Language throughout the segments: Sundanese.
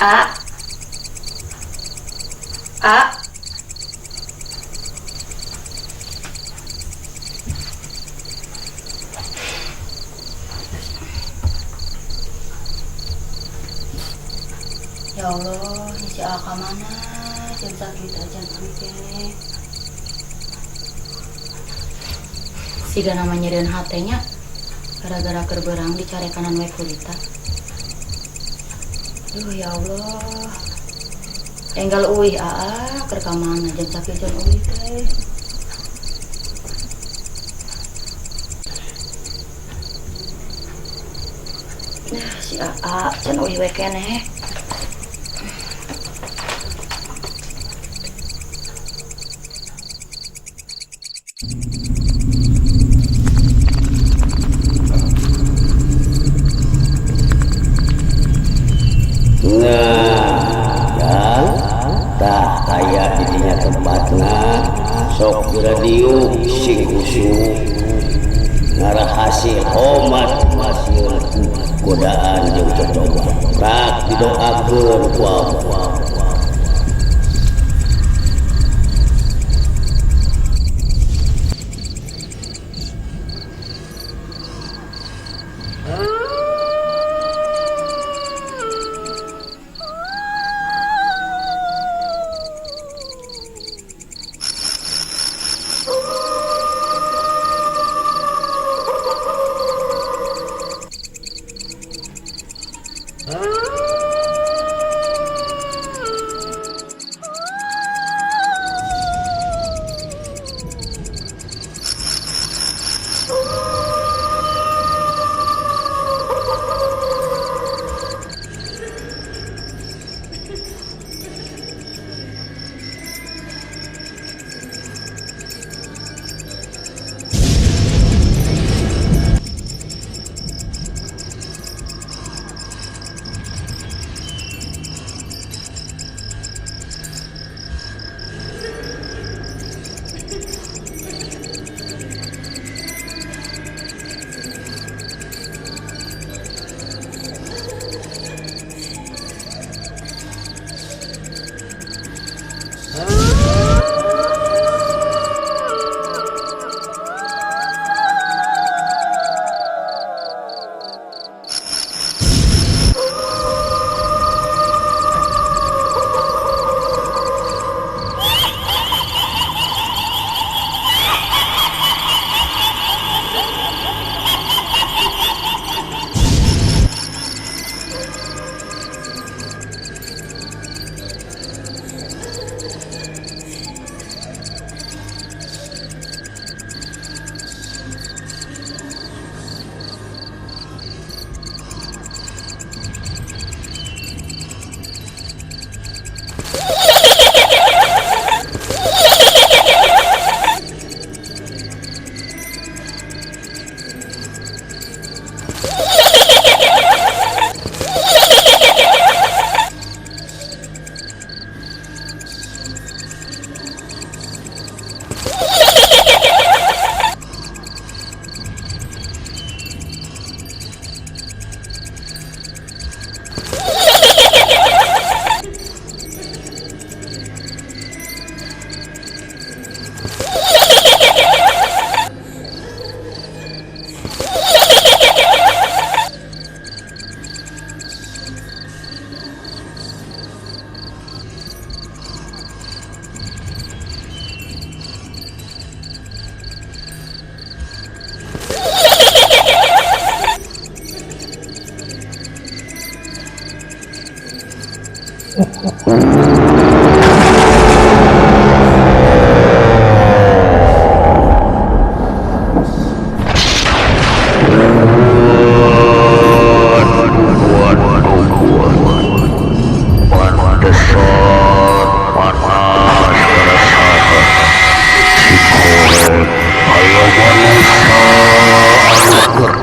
A. A. Ya Allah, ini si A ka mana? Jam sakitu aja kene. Siga namanya nyerieun hatenya gara-gara keur beurang dicarekanan we kulita. Duh ya Allah. Enggal uih aa keur ka mana jam sakitu uih teh. Nah, si aa can uih we keneh. Nah, tah aya di dinya tempatna sok di radio sing khusyuk ngarah hasil omat masieun godaan jeung cocoba rak didoakeun ku Allah.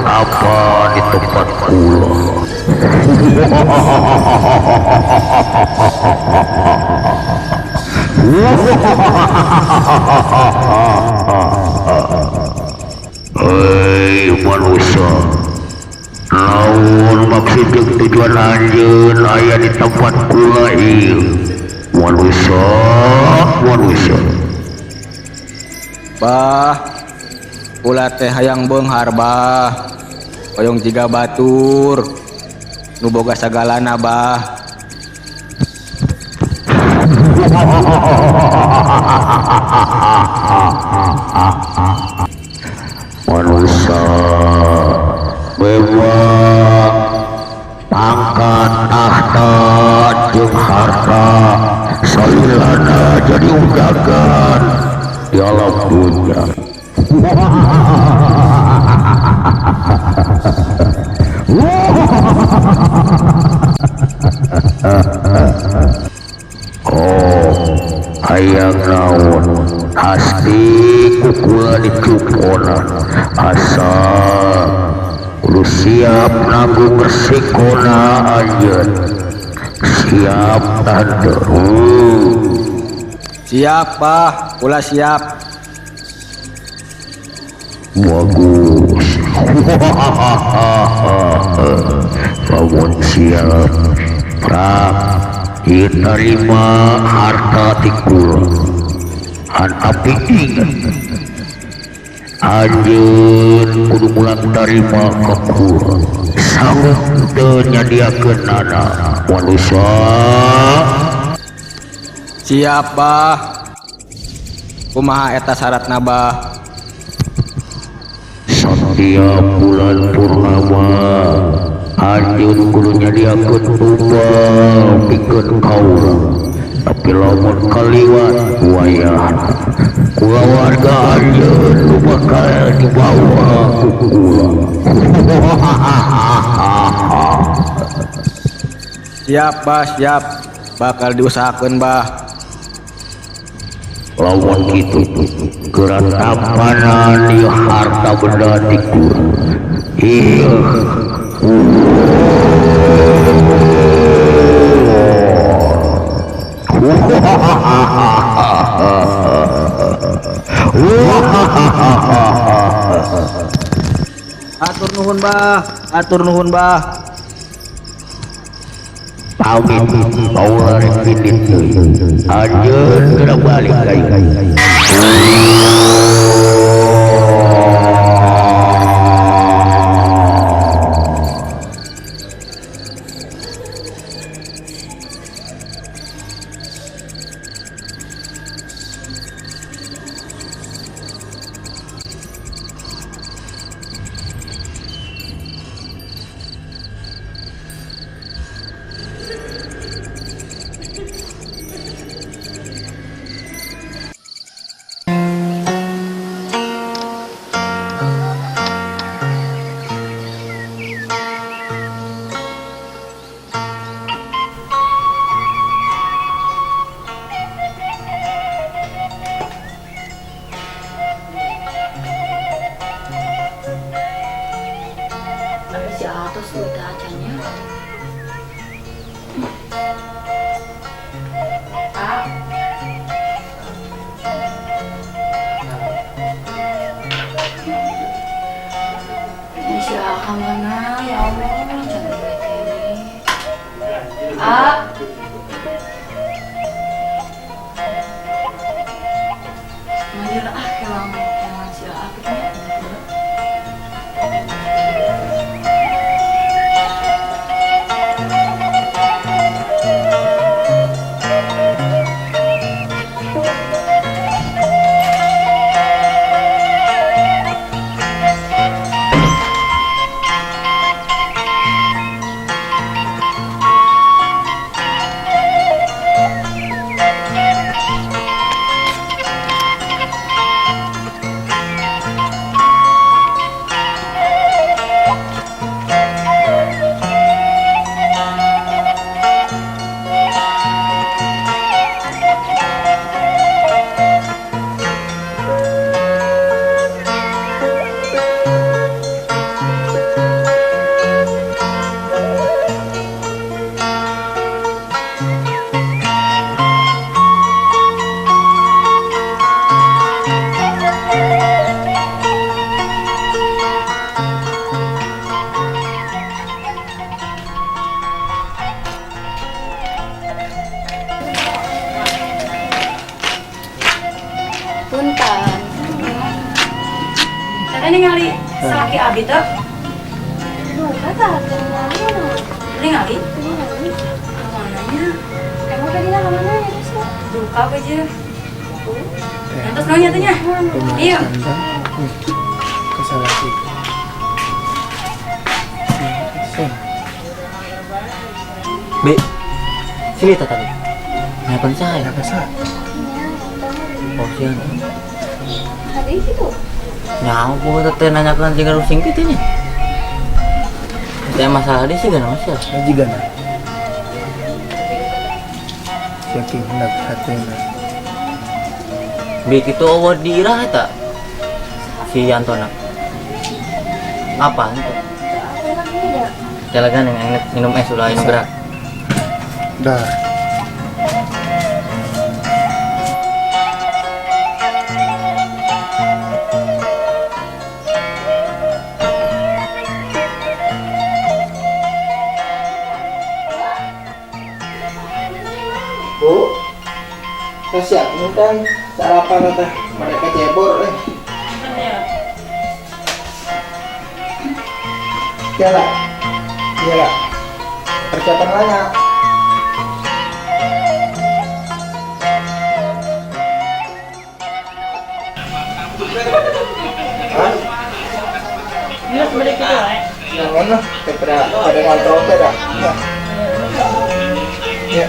Apa di tempat kula? Hei manusia, naon Naon maksud jeung tujuan anjeun aya di tempat kula ieu? Manusia, manusia. Bah, kula teh hayang beunghar bah. Hoyong jiga batur. Nu boga sagalana bah. Manusia memang pangkat tahta jeung harta salilana jadi undangan di alam dunia. Oh, hayang naon pasti kukula dicupona asa kudu siap nanggung resikona anjeun. Siap tante. Siap bah, kula siap. Bagus. Lamun siap prak ieu tarima harta ti kula. Han api inget anjeun kudu mulang tarima ka kula. Sanggup teu nyadiakeunana manusia. Siap bah. Kumaha eta syaratna bah? Setiap bulan purnama anjeun kudu nyadiakeun tumbal pikeun kaula. Tapi lamun kaliwat wayah kulawarga anjeun nu bakal dibawa ku kula. Siap bah, siap. Bakal diusahakeun bah. Lamun kitu geura tampanan ieu harta benda ti kula. Ieu Atur nuhun bah, atur nuhun bah. Pamit kaula rek indit deui. Anjeun geura balik ka ieu. Si atos udah acanya. Ah. Ini si Aka mana? Ya Allah, cantik ini. Ah. Mandir ah kelang kelang si Aka punya. Abi teh? Duka tah ningali mana? Ningali? Ningali. Kamananya? Emang tadi lah kemana ya terus? Duka apa aja? Entos naon nya teh nya? Iya. Kesalahan sih. Bi, sini tak tadi. Kenapa saya? Kenapa sah? Oh, siang. Tadi itu. Nyawa teh nanya kan tinggal rusing gitu nya. Teh masalah di sih gak masalah. Juga na. Saking hendak hatena. Bi kitu award di irah eta. Si Antona. Apa itu? Jalagan yang enak minum es ulah minum gerak. Dah. Bu, siap kan sarapan teh mereka cebor eh. Ya lah, iya lah. Persiapan banyak. Hah? Yang mana? Pada pada ngontrol teh dah. Ya.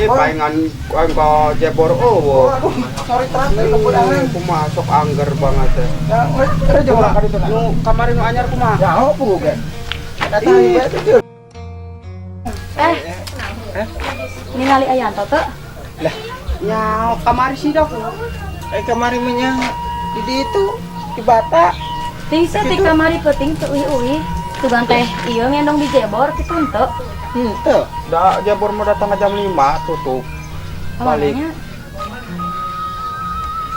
Palingan ka jebor oh. Aduh, sorry terang kepulangan. Kumaha sok angger banget teh. Ya, rejo urang ka ditu. Nu kamari nu anyar kumaha? Ya, oh pugu ge. Datang bae tuh. Eh. Ningali Ayanto teu? Lah, ya kamari sih dah. Eh kamari mah di ditu di Bata. Ting teh ti kamari peuting teu uih-uih. Tugan teh ieu ngendong di jebor kitu henteu. Henteu. Da jebor mau datang jam 5 tutup. Balik.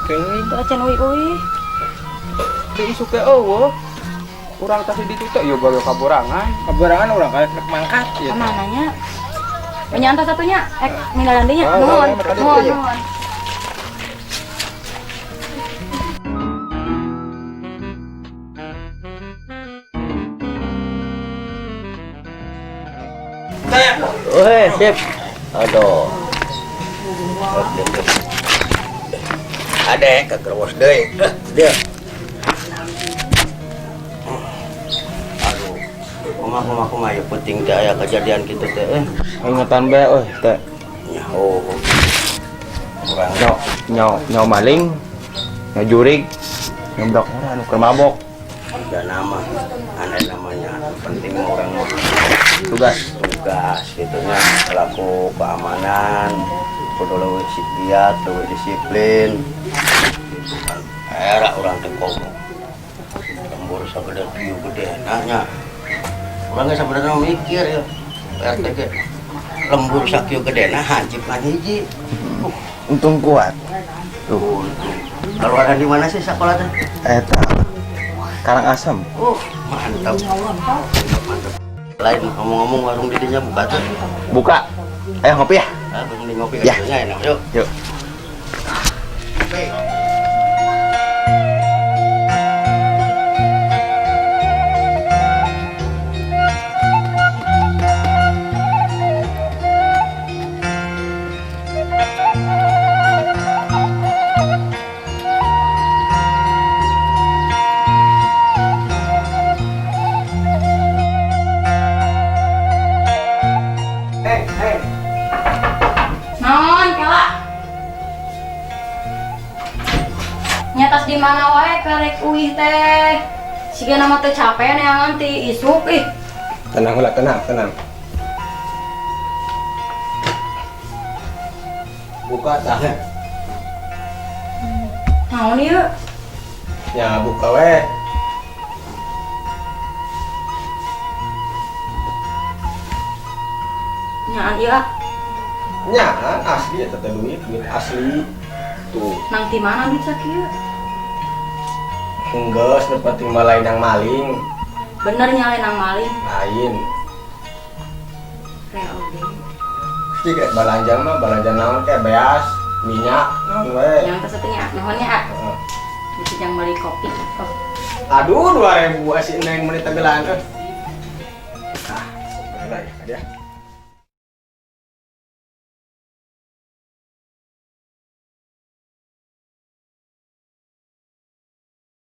Keuing teu acan uih-uih. Di isuk teh eueuh. Urang teh di ditu teh ieu gawe kaborangan. Kaborangan urang kayak rek mangkat ieu. Kamananya? Penyantos satunya, ninggalan deui nya. Nuhun, nuhun, nuhun. Weh, sip. Aduh. Ade ke gerwos deui. Dia. Aduh. Kumaha kumaha ya penting teh aya kejadian kitu teh eh. Ingetan bae euy teh. Nyaho. Urang nyaw nyaw maling, nyaw jurig, nyaw urang anu keur mabok. Udah nama, aneh namanya. Penting orang mah tugas. Tugas gitu nya selaku keamanan, kudu leuwih giat, leuwih disiplin. Gitu kan. Era urang teh komo. Lembur sagede kieu gede nanya. Urang ge sabenerna mikir ya. RT ge lembur sakieu gedena hancip ngan hiji. Untung kuat. Tuh. Keluaran di mana sih sekolah teh? Eta Karangasem. Oh, mantap. Mantap, mantap. Lain ngomong-ngomong warung didinya buka tuh. Buka. Ayo ngopi ya. Ah, mending ngopi ya. Enak, yuk. Yuk. Naon kela? Nyatas di mana wae karek uih teh. Siga nama teh capek neangan ti isuk ih. Tenang lah, tenang, tenang. Buka tah. Naon ieu? Ya buka we. Nyaan ieu ah. Nyaan asli eta teh duit, duit asli. Tuh. Nang ti mana duit sakieu? Enggeus, nu penting mah lain yang maling. Bener nya lain nang maling. Lain. Rea oge. Jika balanja mah balanja naon kayak beas, minyak, naon we. Yang tersatunya, nuhun nya. Heeh. Bisa jang beli kopi. Oh. Aduh, 2000 asih neng menit tegelan. Ah, boleh ya.